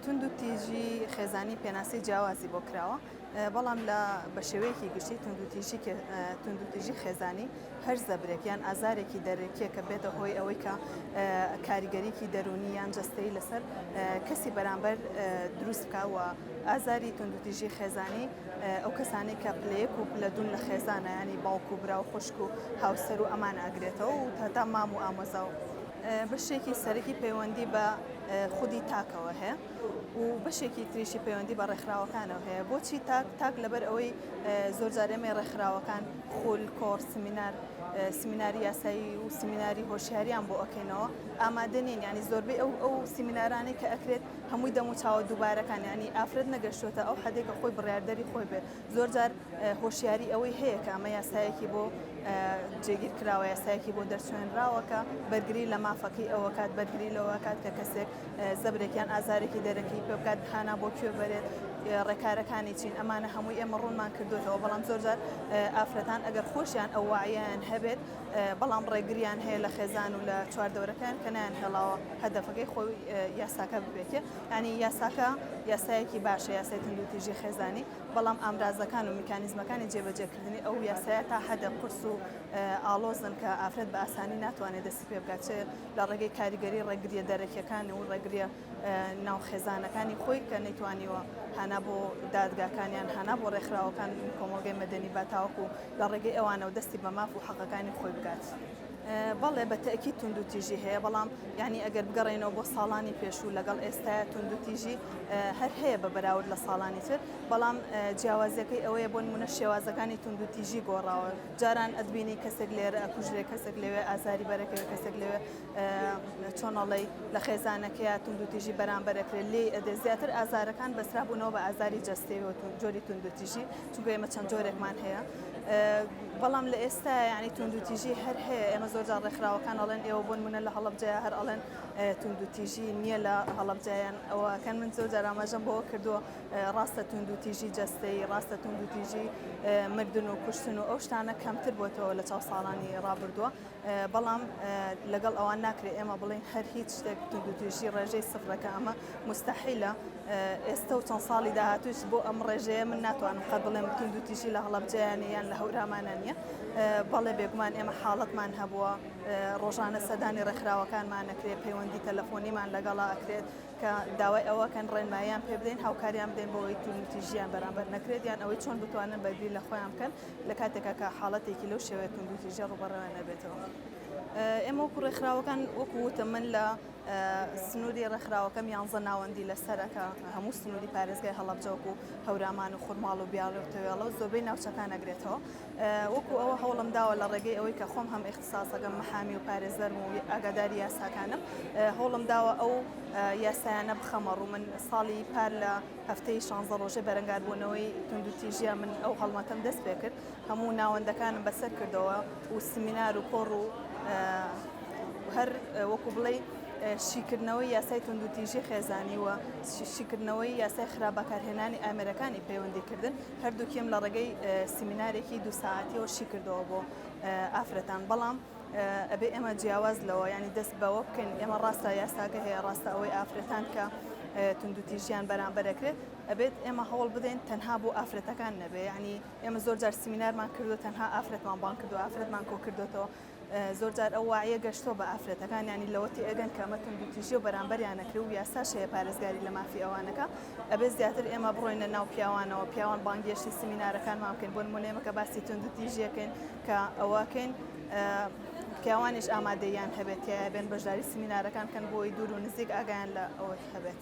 توندوتیژی خێزانی پێناسەی جیاوازی بۆ کراوە، بەڵام لە بە شێوەیەکی گشتی توندوتیژی توندوتیژی خێزانی هەر زەبرێک یان ئازارێکی دەرەکیە کە بێتە هۆی ئەوەی کە کاریگەریی دەروونی یان جەستەیی لەسەر کەسی بەرامبەر دروست بکا و ئازاری توندوتیژی خێزانی ئەو کەسانەی کە پلە یەک و پلە دوون لە خێزانە یانی باوک و برا و خوشک و هاوسەر و ئەمان ئەگرێتەوە و هەتا مام و ئامۆزا و بەشێکی سەرەکی پەیوەندی بە خودی تاکەوە هەیە و بەشێکی تریشی پەیوەندی بە ڕێکخراوەکانەوە هەیە. بۆچی تاک؟ تاک لەبەر ئەوەی زۆرجار ئێمەی ڕێکخراوەکان خول، کۆڕ، سمینار، سمیناری یاسایی و سمیناری هۆشیاریان بۆ ئەکەینەوە ئامادە نین یانی زۆربەی ئەو ئەو سیمینارانەی کە ئەکرێت هەمووی دەم و چاوە دووبارەکان یانی ئافرەت نەگەشتۆتە ئەو حەدێک کە خۆی بڕیاردەری خۆی بێت زۆرجار هۆشیاری ئەوەی هەیە کە ئەمە یاسایەکی بۆ جێگیر کراوە، یاسایەکی بۆ دەرچوێنراوە کە بەرگری لە مافەکەی ئەوە کات، بەرگری لەوە کات کە کەسێک زەبرێک یان ئازارێکی دەرەکی پێ بکات، هانا بۆ کوێ بەرێت، ڕێکارەکانی چین، ئەمانە هەمووی ئێمە ڕوونمان کردوێتەوە، بەڵام زۆرجار ئافرەتان ئەگەر خۆشیان ئەو وعیان هەبێت، بەڵام ڕێگریان هەیە لە خێزان و لە چواردەورەکان کە نایان هێڵاوە هەدەفەکەی خۆی یاساکە بپێکێ. یانی یاساکە یاسایەکی باشە، یاسای توندوتیژی خێزانی، بەڵام ئامرازەکان و میکانیزمەکانی جێبەجێکردنی ئەو یاسایە تا حەدێک قورس و ئاڵۆزن کە ئافرەت بە ئاسانی ناتوانێت دەستی پێ بگات، چ لە ڕێگەی کاریگەری ڕێگرییە دەرەکییەکان و ڕێگرییە ناو خێزانەکانی خۆی کە نەیتوانیوە هانا بۆ دادگاکان یان هانا بۆ ڕێکخراوەکان کۆمەڵگەی مەدەنی با تاوەکو لە ڕێگەی ئەوانەوە دەستی بە ماف و حەقەکانی خۆی بگات. بەڵێ بە تەئکید توندوتیژی هەیە، بەڵام یانی ئەگەر بگەڕێینەوە بۆ ساڵانی پێشوو لەگەڵ ئێستایا توندوتیژی هەر هەیە بە بەراورد لە ساڵانی تر، بەڵام جیاوازیەکەی ئەوەیە بۆ نمونە شێوازەکانی توندوتیژی گۆڕاوە، جاران ئەتبینی کەسێک لێرە ئەکوژرێ، کەسێک لەوێ ئازاری بەرەکەوێ، کەسێک لەوێ چۆن ئەڵێی لە خێزانەکەیا توندوتیژی بەرامبەر ئەکرێ لێی ئەدێ، زیاتر ئازارەکان بەسترابوونەوە بە ئازاری جەستەیی و جۆری توندوتیژی، چونکە ئێمە چەند جۆرێکمان هەیە. بەڵام لە ئێستا یانی توندوتیژی هەر هەیە ئێمە زۆر جار ڕێکخراوەکان ئەڵێن ئێوە بۆ نمونە لە هەڵەبجەیە هەر ئەڵێن توندوتیژی نییە لە هەڵەبجەیان ئەوەکەن من زۆر جار ئاماژەم بەوە کردووە ڕاستە توندوتیژی جەستەیی ڕاستە توندوتیژی مردن و کوشتن و ئەو شتانە کەمتر بۆتەوە لە چاو ساڵانی ڕابردووە بەڵام لەگەڵ ئەوان ناکرێت ئێمە بڵێین هەر هیچ شتێک توندوتیژی ڕێژەی سفرە کە ئەمە موستەحیلە ئێستە و چەند ساڵی داهاتووش بۆ ئەم ڕێژەیە من ناتوانم قەت بڵێم توندوتیژی لە هەڵەبجەیە نییە یان لە هەورامانە نییە بەڵێ بێگومان ئێمە حاڵەتمان هەبووە ڕۆژانە سەدانی ڕێکخراوەکانمان ئەکرێت پەیوەندی تەلەفۆنیمان لەگەڵا ئەکرێت کە داوای ئەوە کەن ڕێنماییان پێ بدەین هاوکاریان بدەین بۆ ئەوەی توندوتیژیان بەرامبەر نەکرێت یان ئەوەی چۆن بتوانن بەرگری لە خۆیان بکەن لە کاتێکا کە حاڵەتێکی لەو شێوەیە توندوتیژیە ڕووبەڕوویان نەبێتەوە. ئێمە وەکو ڕێکخراوەکان وەکو وتم من لە سنووری ڕێکخراوەکەم یانزە ناوەندی لەسەرە کە هەموو سنووری پارێزگای هەڵەبجە وەکو هەورامان و خورماڵ و بیاڵێ و تەوێڵە و زۆربەی ناوچەکان ئەگرێتەوە وەکو ئەوە هەوڵم داوە لە ڕێگەی ئەوەی کە خۆم هەم ئیختساسەکەم محامی و پارێزەرم و ئاگاداری یاساکانم هەوڵم داوە ئەو یاسایانە بخەمە ڕوو من ساڵی پار لە هەفتەی شانزە ڕۆژەی بەرەنگاربوونەوەی توندوتیژیە من ئەو هەڵمەتەم دەست پێکرد هەموو ناوەندەکانم بەسەر کردەوە و سمینار و کۆڕ و هەر وەکو بڵێی شیکردنەوەی یاسای توندوتیژی خێزانی و شیکردنەوەی یاسای خراپ بەکارهێنانی ئامێرەکانی پەیوەندیکردن هەردووکیم لە ڕێگەی سیمینارێکی دوو ساعەتیەوە شیکردەوە بۆ ئافرەتان بەڵام ئەبێ ئێمە جیاواز لەوە یانی دەست بەوە بکەین ئێمە ڕاستە یاساکە هەیە ڕاستە ئەوەی ئافرەتان کە توندوتیژیان بەرامبەر ئەکرێت ئەبێت ئێمە هەوڵ بدەین تەنها بۆ ئافرەتەکان نەبێ یعنی ئێمە زۆر جار سیمینارمان کردو تەنها ئافرەتمان بانگ کردو ئافرەتمان کۆ کردوێتەوە زۆر جار ئەو وعیە گەشتۆ بە ئافرەتەکان ینی لەوە تێئەگەن کە ئەمە توندوتیژی و بەرامبەریان ئەکرێ و یاساش هەیە پارێزگاری لە مافی ئەوانەکە ئەبێ زیاتر ئێمە بڕۆینە ناو پیاوانەوە پیاوان بانگێشتی سمینارەکانمان بکەین بۆ نمونە ئێمە کە باسی توندوتیژیەکەین کە ئەوەکەین پیاوانیش ئامادەییان هەبێت تیایا بێن بەشداری سمینارەکان بکەن بۆی دوور و نزیک ئاگایان لە ئەوە هەبێت.